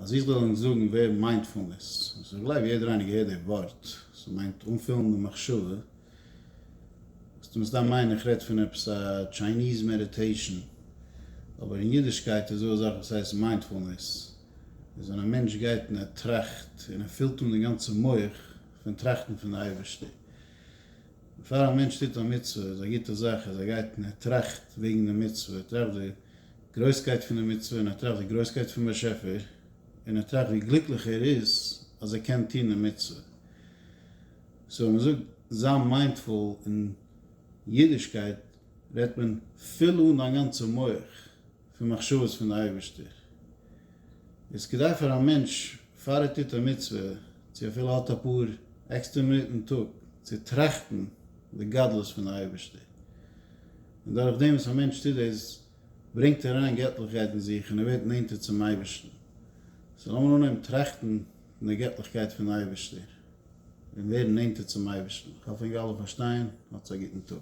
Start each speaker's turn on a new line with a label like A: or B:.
A: אז איך זאל ענק זאגן ווער mindfulness, וואס איך גלייב יעדער איינער געהערט די ווארט, ס'מיינט אנפילן די מחשבה, וועסטו מסתם מיינען איך רעד פון עפעס א Chinese meditation, אבער אין אידישקייט איז דא א זאך וואס הייסט mindfulness, איז ווען א מענטש גייט און ער טראכט און ער פילט אן די גאנצע מח פון טראכטן פון די אייבערשטער. בעפאר א מענטש טוט א מצוה איז א גוטע זאך אז ער גייט און ער טראכט וועגן די מצוה, ער טראכט די גרויסקייט פון די מצוה און ער טראכט די גרויסקייט פון באשעפער און ער טראכט ווי גליקליך ער איז אז ער קען טון די מצוה. so ווען מ'זאגט זיין mindful אין אידישקייט רעדט מען פיל אן דיין גאנצע מח פון מחשבות פון די אייבערשטער. איז כדאי פאר א מענטש פאר ער טוט א מצוה צו אפילו האט אפאר עקסטער מינוט אין טאג צו טראכטן די גדלות פון די אייבערשטער. און דורך דעם וואס א מענטש טוט דאס ברענגט ער אריין געטליכקייט אין זיך און ער ווערט נענטער צום אייבערשטן. so לאמיר אנהויבן טראכטן פון די געטליכקייט פון די אייבערשטער און ווערן נענטער צום אייבערשטן. כ'האף ענק אלע פארשטייען. האטס א גוטן טאג.